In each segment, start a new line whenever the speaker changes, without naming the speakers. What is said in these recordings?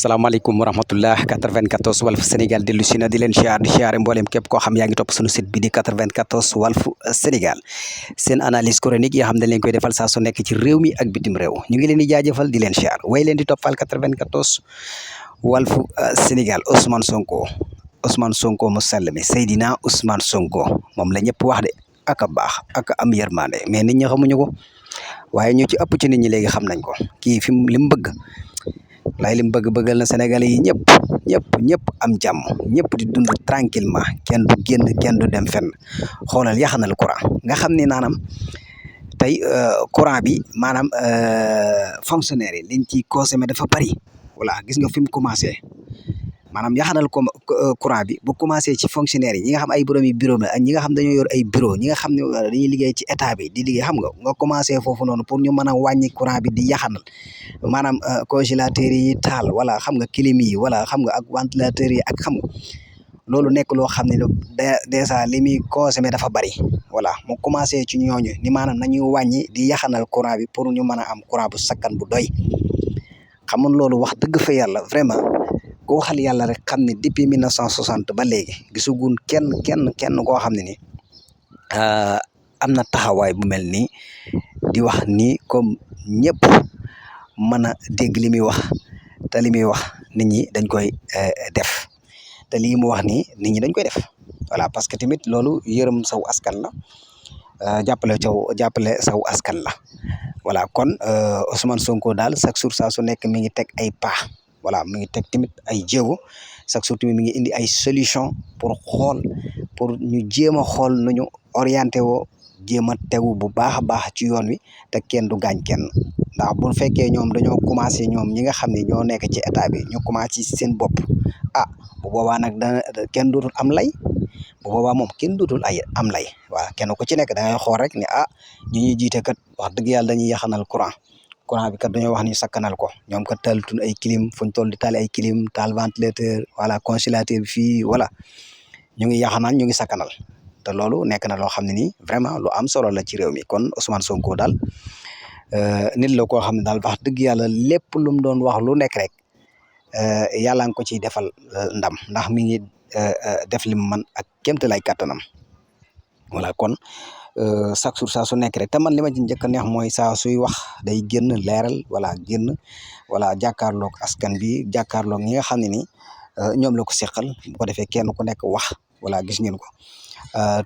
salaamaaleykum wa rahmatullah 94 Walf Sénégal dellu si na di leen siyaar di siyaare mboolem képp koo xam yaa ngi topp sunu site bi di 94 Walf Sénégal seen analyse chronique yoo xam ne leen koy defal saa su nekk ci réew mi ak bitim réew ñu ngi leen di jaajëfal di leen siyaar way leen di toppal 94 Walf Sénégal Ousmane Sonko mu sell mi Seydina Ousmane Sonko moom la ñëpp wax de ak a baax ak a am yërmande mais nit ñi xamuñu ko waaye ñu ci ëpp ci nit ñi léegi xam nañ ko kii fi mu li mu bëgg laay lim bëggal na Sénégalais yi ñëpp am jàmm ñëpp di dund tranquillement kenn du génn kenn du dem fenn xoolal yaxanal courant nga xam ni naanam tey courant bi maanaam fonctionnaire yi liñ ci consommé dafa bari voilà gis nga fi mu commencé maanaam yaxanal courant bi bu commencé ci fonctionnaire yi ñi nga xam ay borom yi bureau la ak ñi nga xam dañoo yor ay bureau ñi nga xam ne dañuy liggéey ci état bi di liggéey xam nga commencé foofu noonu pour ñu mën a wàññi courant bi di yaxanal maanaam congélateur yi taal wala xam nga clim yi wala xam nga ak ventilateur yi ak xam nga loolu nekk loo xam ne dèjà li muy consommé dafa bari voilà mu commencé ci ñooñu ni maanaam nañuy wàññi di yaxanal courant bi pour ñu mën a am courant bu sakkan bu doy xam nga loolu wax dëgg fa yàlla vraiment ko waxal yàlla rek xam ne depuis 1960 ba léegi gisaguñ kenn koo xam ne ni am na taxawaay bu mel nii di wax ni comme ñëpp mën a dégg li muy wax te li muy wax nit ñi dañ koy def te lii mu wax nii nit ñi dañ koy def voilà parce que tamit loolu yërëm saw askan la jàppale saw askan la voilà kon Ousmane Sonko daal chaque jour saa su nekk mi ngi teg ay pas voilà mi ngi teg tamit ay jéego chaque jour tamit mi ngi indi ay solution pour ñu jéem a xool nu ñu orienté woo jéem a tegu bu baax a baax ci yoon wi te kenn du gaañ kenn ndax bu fekkee ñoom dañoo commencé ñoom ñi nga xam ne ñoo nekk ci état bi ñu commencé ci seen bopp bu boobaa nag kenn dootul am lay bu boobaa moom kenn dootul am lay waaw kenn ku ci nekk da ngay xool rek ne ñi ñuy jiite kat wax dëgg yàlla dañuy yaxanal courant bi kat dañoo wax ni sakkanal ko ñoom kat taalutun ay clim fuñ toll di taal ay clim taal ventilateur voilà congélateur bi fii voilà ñu ngi yaxanal ñu ngi sakkanal te loolu nekk na loo xam ne nii vraiment lu am solo la ci réew mi kon Ousmane Sonko daal nit la koo xam ne daal wax dëgg yàlla lépp lu mu doon wax lu nekk rek yàlla nga ko ciy defal ndam ndax mi ngi def li mu mën ak kéemtalaay kàttanam voilà kon chaque jour saa su nekk rek te man li ma ci njëkk a neex mooy saa suy wax day génn leeral voilà génn voilà jàkkaarloog askan bi jàkkaarloog ñi nga xam ne ni ñoom la ko seqal bu ko defee kenn ku nekk wax voilà gis ngeen ko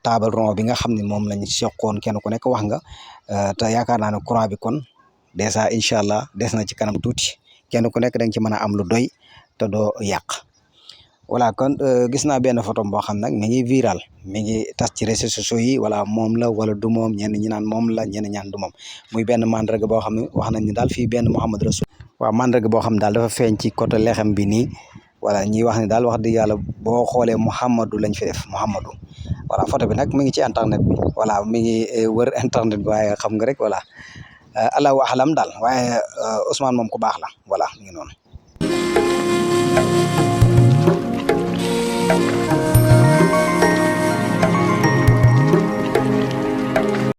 table rond bi nga xam ne moom lañ seqoon kenn ku nekk wax nga te yaakaar naa ne courant bi kon dèjà incha allah des na ci kanam tuuti kenn ku nekk da nga ci mën a am lu doy te doo yàq. voilà kon gis naa benn photo boo xam nag mi ngi viral mi ngi tas ci réseaux sociaux yi wala moom la wala du moom ñenn ñi naan moom la ñenn ñaan du moom muy benn mandarga boo xam ne wax nañ ni daal fii benn Muhammad Rasul waaw mandarga boo xam ne daal dafa feeñ ci côté lexam bi nii voilà ñiy wax ne daal wax dëgg yàlla boo xoolee Muhammadu lañ fi def Muhammadu voilà photo bi nag mi ngi ci internet bi voilà mi ngi wër internet bi waaye xam nga rek voilà allahu alam daal waaye Ousmane moom ku baax la voilà mi ngi noonu